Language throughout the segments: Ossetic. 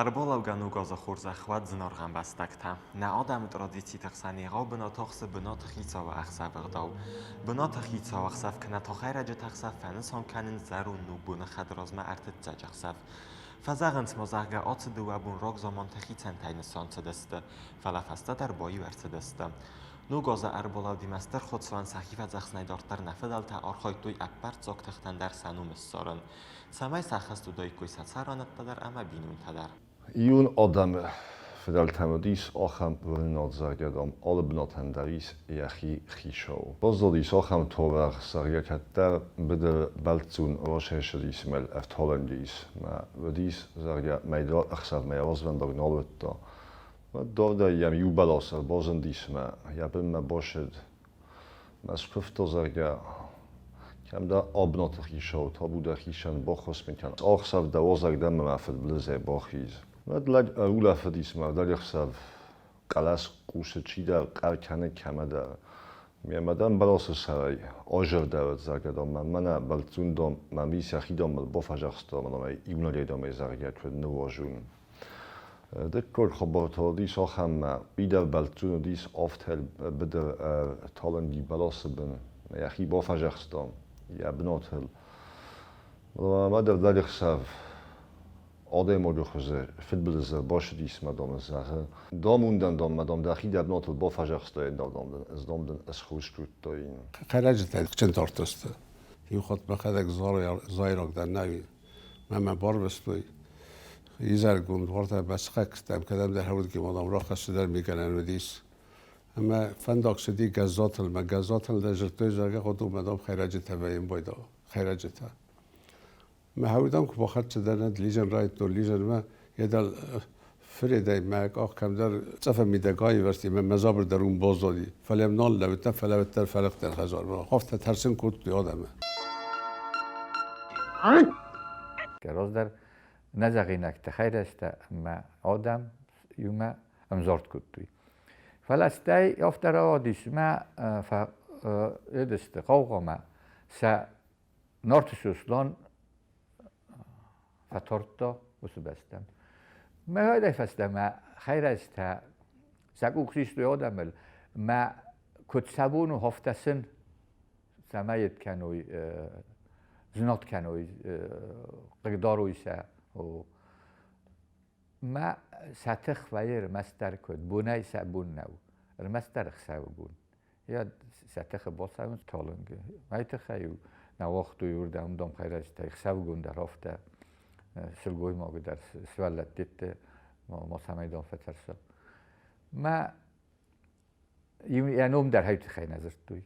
Ӕрбалӕугӕ ног азы хорзӕх уӕд, зынаргъ ӕмбӕстӕгтӕ! Нӕ адӕмы традициты хсӕн егъау бынат ахсы Бынаты хицауы ӕхсӕвы ӕгъдау. Бынаты хицау ӕхсӕв кӕнӕ та хӕйрӕджыты ӕхсӕв фӕнысан кӕнынц зӕронд ногбоны хӕдразмӕ ӕртыццӕджы ӕхсӕв. Фӕзӕгъынц ма, зӕгъгӕ, ацы дыууӕ бон рагзаманты хицӕнтӕй нысан цыдысты, фӕлӕ фӕстӕдӕр баиу ӕрцыдысты. Ног азы ӕрбалӕудимӕ Стыр Хуыцауӕн сӕхи фӕдзӕхсынӕй дарддӕр нӕ фыдӕлтӕ архайдтой ӕппӕрццаг тыхтӕн дӕр сӕ ном ссарын, цӕмӕй сӕххӕст уыдаиккой сӕ цӕрӕнӕттӕ дӕр ӕмӕ бинонтӕ дӕр. Июн адӕмы фыдӕлтӕм уыдис ахӕм уырнынад, зӕгъгӕ, дам, алы бынатӕн дӕр ис йӕхи хицау. Баззадис ахӕм таурӕгъ, зӕгъгӕ, кӕддӕр быдыры бӕлццон расӕрсыдис мӕ ӕрталынг ис, мӕ уыдис, зӕгъгӕ, мӕйдар ӕхсӕвмӕ йӕ развӕндаг нал уыдта. Уӕд дардӕй йӕм иу бӕлас ӕрбазындис мӕ йӕ бынмӕ басыд. Мӕ скуывта, зӕгъгӕ, кӕм дӕ абынаты хицау, табу дӕхицӕн, баххуыс мын кӕн. Ӕхсӕв дӕ уазӕг дӕ мӕ фыдбылызӕй бахиз. Уӕд лӕг ӕрулӕфыдис мӕ ӕрдӕгӕхсӕв хъӕлӕс хъусы чидӕр хъӕр кӕны кӕмӕдӕр. Мемӕ дӕм бӕласы сӕрӕй азӕрдӕуӕд, зӕгъгӕ, дам, мӕ мӕнӕ бӕлццон дам, мӕ мис йӕхи дам мыл бафӕдзӕхста, мӕ дам ӕй иунӕгӕй дам ӕй зӕгъгӕ куыд ныууазун. Дыккаг хабар та уыдис ахӕм, фидар бӕлццон уыдис афтӕ быдыр талынги бӕласы бын, йӕхи бафӕдзӕхста йӕ бынатыл. Ӕмӕ дӕр лӕгӕхсӕв адӕймаджы хуызы фыдбылызы бацыдис мӕ дам зӕгъы, Дамундӕн дам, мӕ дам, дӕхи дӕ бынатыл бафӕдзӕхстай, дам дын, ӕз дам дын ӕсхуыс кодтаин. Хӕрӕджытӕ тыхджын Иу хатт мӕхӕдӕг зайраг дӕн нӕ Мӕ мӕ барвыстой. Изӕргонд уартӕ басыхӕгтӕм кӕдӕмдӕр хӕудгимадам рахӕссыдӕр мигӕнӕн уыдис. Ӕмӕ фӕндаг цыди Гӕззатыл. Мӕ Гӕззатыл дӕр зыдтой, зӕгъгӕ, хъуыдугмӕ дам хӕйрӕджытӕ вӕййын байдал, хӕйрӕджытӕ. Мӕ хӕудам куы бахӕццӕ дӕн, ӕд лизӕн райдыдтон лизӕнмӕ, йедӕл фыредӕй мӕ къах кӕмдӕр цъӕфы мидӕг аивӕзти мӕ мӕ дзабыр дӕр уым баззади. Фӕлӕ йӕм нал лӕууыдтӕн, фӕлӕ уӕддӕр фӕлыгъдтӕн хӕдзармӕ. Афтӕ тӕрсын кодтой адӕмы. Раздӕр нӕ зӕгъинӕгтӕ хӕйрӕзтӕ ӕмӕ адӕм иумӕ ӕмзорд кодтой. Фӕлӕ стӕй афтӕ рауадис мӕ фӕцыдысты хъаугъамӕ сӕ Нарты Сослан фӕтардта уыцы бӕстӕм. Мӕ фӕстӕмӕ хӕйрӕджытӕ сӕ къух систой адӕмыл, мӕ куыд сӕ бон у, афтӕ сын цӕмӕй йед кӕной, знат кӕной, хъыгдарой сӕ. Мӕ сӕ тых вӕййы ӕрмӕстдӕр куыд бонӕй сӕ бон нӕу, ӕрмӕстдӕр ӕхсӕвы бон. Йӕ сӕ тыхы бацӕуынц талынг. Ай тыххӕй-иу нӕ уагътой уырдӕм дам хӕйрӕджытӕй ӕхсӕвыгон дӕр афтӕ сылгоймаг дӕр сывӕллӕтты ма цӕмӕй дам фӕтӕрса. Мӕ йӕ ном дӕр хай тыххӕй нӕ дзырдтой.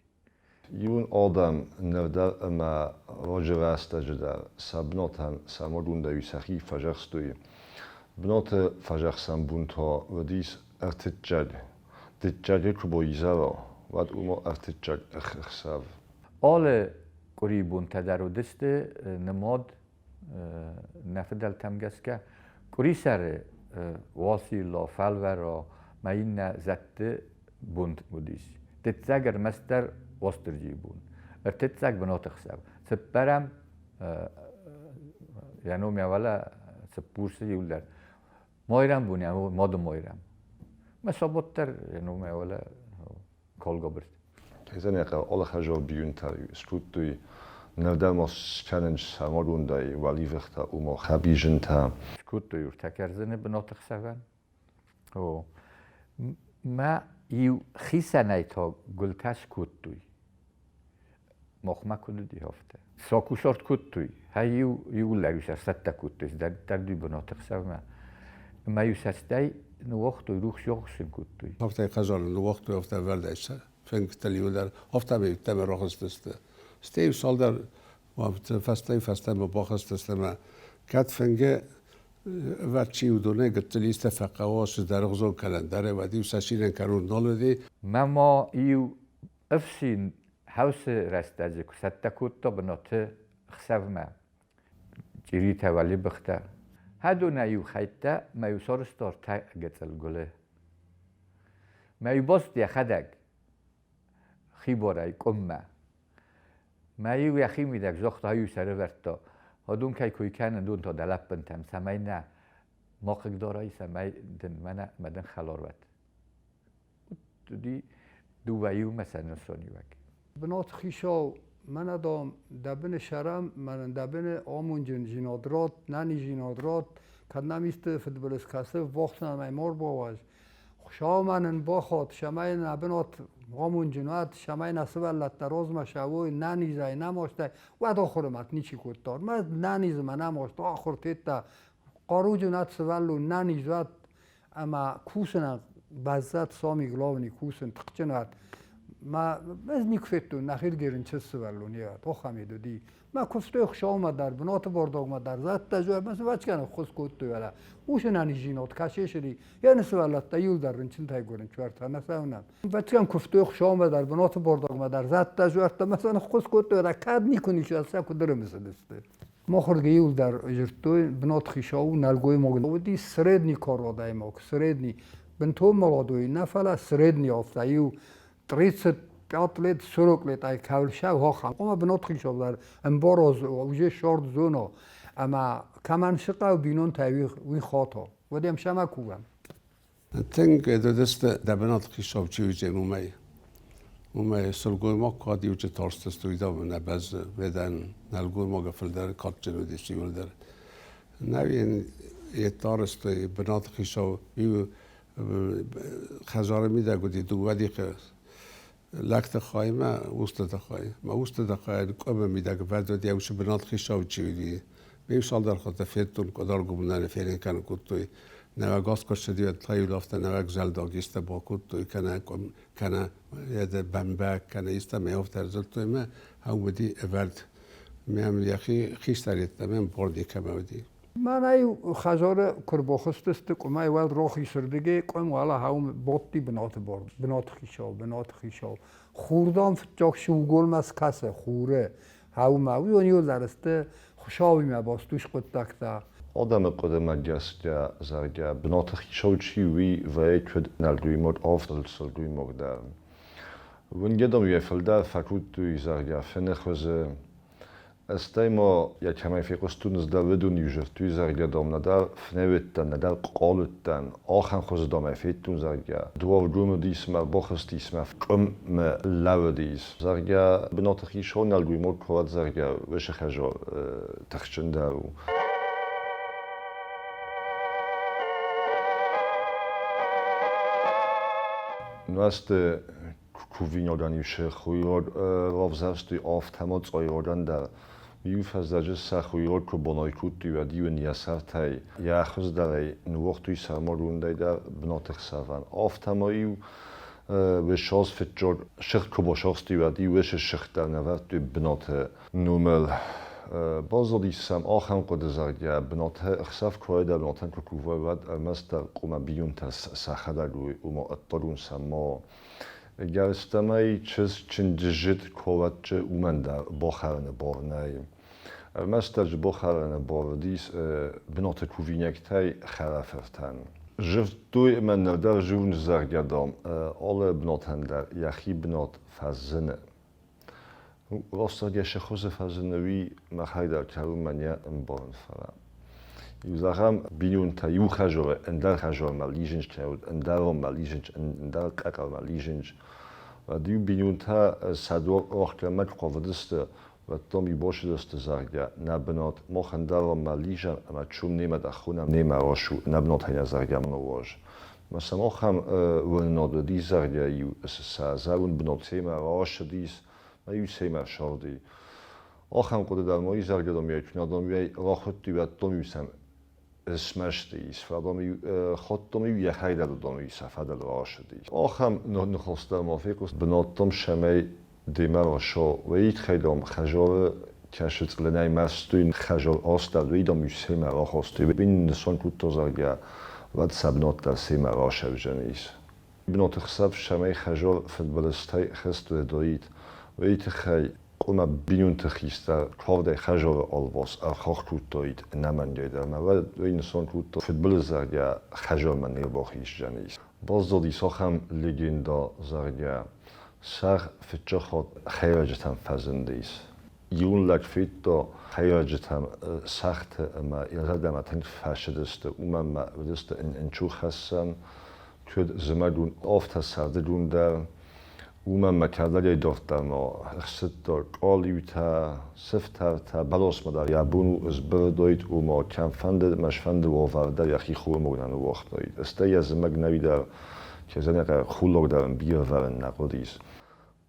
Иун адӕм ныр дӕр ӕмӕ раджы рӕстӕджы дӕр сӕ бынатӕн сӕ мадундӕй сӕхи фӕзӕхстой. Бынаты фӕзӕхсӕн бон та уыдис ӕртыццӕг. Дыккаджы куы боизӕра, уӕд уымӕ ӕртыккаг ӕхсӕв. Алы къуырийы бонтӕ дӕр уыдысты нымад нӕ фыдӕлтӕм гӕсгӕ. Къуырисӕры Уацилла, Фӕлвӕра мӕ иннӕ зӕдты бон уыдис. Дыццӕг ӕрмӕстдӕр Уастырджийы бон. Ӕртыццӕг бынаты хсӕв. Цыппӕрӕм йӕ ном йӕ уӕлӕ Цыппурсы иуылдӕр Майрӕм бунӕ, мады Майрӕм. Мӕ сабот дӕр йӕ ном йӕ уӕлӕ Колгобырт. Кӕй алыхуызон бинонтӕ скодтой, ныр дӕр ма скӕнынц сӕрмагондӕй уӕливыхтӕ, ома хӕбизынтӕ. Скодтой ӕртӕ кӕрдзыны бынаты хсӕвӕн. О, мӕ иу хицӕнӕй та гуылтӕ скодтой. Махмӕ куыд уыди, афтӕ. Сӕ кусарт кодтой, хай-иу иуылдӕр сӕ цӕттӕ кодтой, цыдӕриддӕр бынаты хсӕвмӕ. Ӕмӕ-иу сӕ стӕй ныууагътой, рухс сын кодтой. Афтӕ хъазаны ныууагътой, афтӕ ӕвӕрдӕй сӕ фынгтыл иуылдӕр, афтӕмӕй ӕддӕмӕ рахызтысты. Стӕй цалдӕр фӕстӕй фӕстӕмӕ бахызтысты ӕмӕ кӕд фынгы ӕвӕрд чи уыдонӕй гыццыл исты фӕхъӕуа, цыдӕргъуызон кӕлӕндарӕй, уӕд-иу сӕ синӕн кӕрон нал уыди. Мӕ ма-иу ӕфсин хӕусы рӕстӕджы куы цӕттӕ кодта бынаты хсӕвмӕ чъиритӕ, уӕлибыхтӕ. Хӕдонӕй-иу хӕйттӕ мӕ-иу сарӕзта ӕртӕ гыццыл гуылы. Мӕ-иу бацыд йӕхӕдӕг хибарӕй къуыммӕ. Мӕ-иу йӕхимидӕг загъта, иу сӕрӕвӕрдта, адон кӕй кой кӕнын, уыдон та дӕ лӕппынтӕм, цӕмӕй нӕ. Ма хъыгдарай, цӕмӕй дын мӕнӕ мӕ дын хӕлар уӕд. Уыди дыууӕ иумӕ сӕ нысаниуӕг. Бынаты хицау мӕнӕ, дам, дӕ быны сӕрӕм, мӕнӕ дӕ быны амонджын зинад ратт, нӕниздзинад ратт, кӕд нӕм исты фыдбылыз кӕсы, ввахс нӕм ӕй ма рбауадз. Хуыцау ма нын бахатт, цӕмӕй нӕ бынат амонджын уӕд, цӕмӕй нӕ сывӕллӕттӕ размӕ цӕуой, нӕнизӕй, нӕ мастӕй. Уӕд ахуыры мӕт ничи кодта. Ӕрмӕст нӕниз ӕмӕ нӕ маст ахуыр тедта. Хъаруджын уӕд сывӕллон, нӕниз уӕд ӕмӕ кусынӕн баззад самый главный кусын, тыхджын уӕд. Ма ӕз никуы федтон нӕхирдыгӕй рынчын сывӕллон йе ахӕм уыди. Мӕ куыстой Хуыцаумӕ дӕр, бынаты бордогмӕ дӕр, зӕдтӕ мӕ сывӕццӕгӕн ӕххуыс кодтой, уӕлӕ. Усы нӕниздзинад кӕсесыди, йӕ сывӕллӕттӕ иуылдӕр рынчынтӕй гуырын чуӕртӕ нӕ цӕуынӕн. Ӕвӕццӕгӕн куывтой Хуыцаумӕ дӕр, бынаты бордогмӕ дӕр, зӕдтӕ зуӕрттӕ мӕ сӕ ныххуыс кодтой, уӕлӕ кӕд никуы ничи сӕ куыд ӕрымысыдысты. Махырдыгӕй иуылдӕр дзырдтой, бынаты хицау нӕлгоймаг уыди средний кар адӕймаг, средний. Бынтон молодой нӕ, фӕлӕ средний афтӕ, иу 35 лет, 40 лет ай кӕуыл ахӕм. Ома бынаты хицау дӕр ӕмбароз уже шорт зона, ӕмӕ кӕмӕн цы хъӕуы бинонтӕ, уый хата. Уӕд ӕм сӕмӕ кувӕм. Тынг уыдысты дӕ бынаты хицау чи уыдзӕн, уымӕй. Уымӕй сылгоймаг кӕд иуджы тарстысты, уый дӕр нӕ бӕззы. Ведӕн нӕлгоймагы фылдӕр кадджын уыдис иуылдӕр. Нӕ йе тарстой бынаты хицау иу хӕдзары мидӕг уыди дыууӕ дихы лӕгты хаймӕ, устыты хай. Мӕ устыты хайӕн къуымы мидӕг вӕрд уыди, уыцы бынат хицау чи уыди. Иу цалдӕр хатты федтон, къуыдаргомы фенын кӕнын кодтой. Нӕуӕг аскуырсыди, уӕд та-иу афтӕ нӕуӕг зӕлдаг исты бакодтой, кӕнӕ къуым, кӕнӕ бӕмбӕг, кӕнӕ истӕмӕй афтӕ ӕрзылдтой мӕ, ау уыди ӕвӕрд. Мӕм йӕхи хистӕр йеддӕмӕ бар никӕмӕ уыди. Мӕнӕ иу хӕдзары куы рбахызтысты къуымӕй, уӕд рахисырдыгӕй къуым уӕлӕ хауы бадти бынаты бар, бынаты хицау, бынаты хицау. Хур, дам, фыццаг сылгоймаг скӕсы, хуры хауымӕ. Уыдон иуылдӕр сты Хуыцауимӕ баст ус хъуыддӕгтӕ. Адӕмы хъуыдымӕ гӕсгӕ, зӕгъгӕ, бынаты хицау чи у, уый вӕййы куыд нӕлгоймаг, афтӕ сылгоймаг дӕр. Уынгӕ дам йӕ фылдӕр фӕкодтой, зӕгъгӕ, фыны хуызы. Стӕй ма йӕ кӕмӕй фехъуыстон, ӕз дӕр уыдон иу зыдтой, зӕгъгӕ, дам, нӕдӕр фынӕй уыдтӕн, нӕдӕр хъал уыдтӕн, ахӕм хуызы, дам, ӕй федтон, зӕгъгӕ. Дуаргом уыдис мӕ, бахызтис мӕ, къуыммӕ лӕууыдис, зӕгъгӕ, бынаты хицау нӕлгоймаг куы уӕд, зӕгъгӕ, уыцы хӕзар тыхджындӕр у. Нуӕзты кувинагӕн-иу сӕхуйраг равзӕрстой афтӕ ма цъайрагӕн дӕр. Иу фӕззӕджы сӕхуйраг куы бонӕй кодтой, уӕд-иу ын йӕ сӕртӕй, йӕ хуыздӕрӕй ныууагътой сӕрмагондӕй дӕр бынаты хсӕвӕн. Афтӕ ма-иу ссадз фыццаг сыгъд куы басагътой, уӕд-иу уыцы сыгъд дӕр нӕвӕрдтой бынаты номыл. Баззадис сӕм ахӕм хъуыды, зӕгъгӕ, бынаты ӕхсӕв куы уайдӕ, бынатӕн куы кувай, уӕд ӕрмӕстдӕр къуымӕ бинонтӕ сӕхӕдӕг уой, ома ӕддагон сӕм ма уа. Ӕгӕрыстӕмӕй чызг чындзыжыд колаччы уымӕн дӕр бахӕрыны бар нӕй. Ӕрмӕстдӕр дзы бахӕрыны бар уыдис бынаты кувинӕгтӕй хӕрӕфыртӕн. Зыдтой ӕмӕ ныр дӕр зонынц, зӕгъгӕ, дам, алы бынатӕн дӕр йӕхи бынат фӕзыны. Растдӕр йӕ хуызы фӕзыны, уый махӕй дӕр кӕронмӕ не ӕмбарын, фӕлӕ иу зӕгъӕм, бинонтӕ иу хӕзоры ӕндӕр хӕзормӕ лизынц кӕй уыд, ӕндӕронмӕ лизынц, ӕндӕр къӕкъӕрмӕ лизынц. Уӕд иу бинонтӕ сӕ дуар ӕхгӕнмӕ куы хъавыдысты, уӕд дам иу бацыдысты, зӕгъгӕ, нӕ бынат мах ӕндӕронмӕ лизӕм ӕмӕ чум немӕ дӕр хонӕм, немӕ рацу, нӕ бынатӕй нӕ, зӕгъгӕ, ныууадз. Ӕмӕ сӕм ахӕм уырнынад уыди, зӕгъгӕ-иу сӕ зӕронд бынат семӕ рацыдис, ӕмӕ-иу семӕ сагъди. Ахӕм хъуыды дӕр ма и, зӕгъгӕ, дам, йӕ куы нӕ дам, уӕй рахуыдтой, уӕд дам-иу сӕм смӕсты ис, фӕлӕ дам-иу хатт дам-иу йӕхӕдӕг дам-иу сӕ фӕдыл рацыди. Ахӕм ныхас дӕр ма фехъуыст, бынат дам цӕмӕй демӕ рацӕуа, уый тыххӕй дам хӕдзары кӕсы цъылынӕй мӕсты хӕдзар астӕрд, уый дам-иу семӕ рахастой. Уый нысан кодта, зӕгъгӕ, уӕд сӕ бынат дӕр семӕ расӕвзӕнис. Бынаты хсӕв цӕмӕй хӕдзар фыдбылызтӕй хызт уыдаид, уый тыххӕй къуымӕ бинонты хистӕр кавдӕй хӕдзары алыварс ӕрхахх кодтаид ӕнӕмӕнгӕй дӕр ӕмӕ уӕд уый нысан кодта, фыдбылыз, зӕгъгӕ, хӕдзармӕ не рбахиздзӕнис. Баззадис ахӕм легендӕ, зӕгъгӕ, сӕгъ фыццаг хатт хӕйрӕджытӕм фӕзындис. Ирон лӕг федта хӕйрӕджытӕм сӕгъты ӕмӕ йӕ зӕрдӕмӕ тынг фӕцыдысты, уымӕн ӕмӕ уыдысты ӕнцонхӕссӕн, куыд зымӕгон, афтӕ сӕрдыгон дӕр. Уымӕн ӕмӕ кӕрдӕгӕй дарддӕр ма ӕрцыдта къалиутӕ, сыфтӕртӕ, бӕласмӕ дӕр йӕ бон у сбырыдаид, ома кӕмфӕнды ӕмӕ сфӕнды уавӕр дӕр йӕхи хурмӕ нӕ ныууагътаид. Стӕй йӕ зымӕг нӕуи дӕр кӕй хъуллаг дӕр ын бирӕ вӕрын нӕ хъуыдис.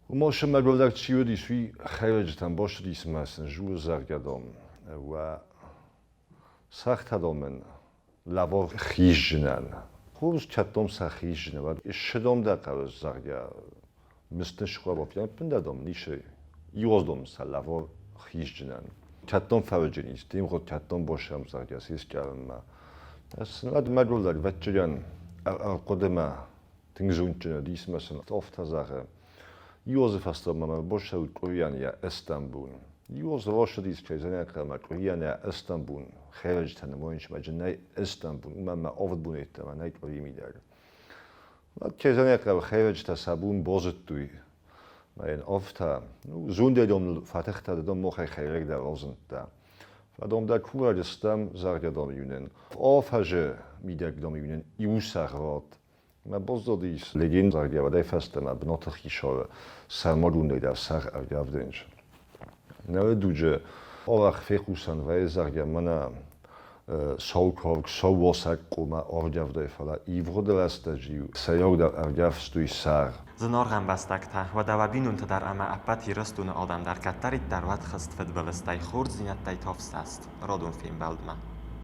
Уымӕ сымӕгуырдӕг чи уыдис, уый хӕйрӕджытӕм бацыдис ӕмӕ сын дзуры, зӕгъгӕ, дам, уӕ сӕгътӕ, дам, мын лӕвар хизджынӕн. Хорз, кӕд, дам, сӕ хизджынӕн, уӕд ссыдом дӕ хъӕуы, зӕгъгӕ, мыстын схъуамӕ ӕппындӕр, дам, ницы иуаз, дам, сӕ лӕвар хизджынӕн. Кӕд, дам, фӕрыджын ис, де мгъуыд кӕд, дам, босӕм, зӕгъгӕ, се скъӕрынмӕ. Сын уӕд мӕгуыр лӕг, ӕвӕццӕгӕн, ӕрхъуыдымӕ тынг зондджын уыдис ӕмӕ сын афтӕ зӕгъы: Иозы фӕстӕмӕ мӕ босӕу къуырийӕн йӕ Ыстамбул. Иоз росыдис кӕй ӕмӕ къуырийӕн йӕ Ыстамбул. Хӕрӕджытӕ нымойынчмӕджы нӕй Ыстамбул, уымӕн ӕмӕ авд боны йеддӕмӕ нӕй къуырийы мидӕг. Уӕд кӕй хӕрӕджытӕ сӕ бон базыдтой ӕмӕ йын афтӕ, ну, зондӕй дам ныл фӕтыхтӕ, ды дам махӕй хӕйрӕг дӕр разындтӕ. Фӕдом дӕ курӕг стӕм, зӕгъгӕ дам иунӕн. Афӕзы мидӕг дам иунӕн иу сӕгъ ратт. Мӕ баззадис легенд, зӕгъгӕ, уӕдӕй фӕстӕмӕ бынаты хицауы сӕрмагондӕй дӕр сӕгъ ӕргӕвдынц. Ныры дуджы арӕх фехъусӕн вӕййы, зӕгъгӕ, мӕнӕ сау карк, сау уасӕг къуымӕ ӕргӕвдӕй, фӕлӕ ивгъуыд рӕстӕджы-иу сӕйрагдӕр ӕргӕвстой сӕгъ. Зынаргъ ӕмбӕстӕгтӕ, уӕдӕ уӕ бинонтӕ дӕр ӕмӕ ӕппӕт Ирыстоны адӕм дӕр кӕддӕриддӕр уӕд хызт фыдбылызтӕй, хорздзинӕдтӕй та ӕфсӕст. Радон фембӕлдмӕ.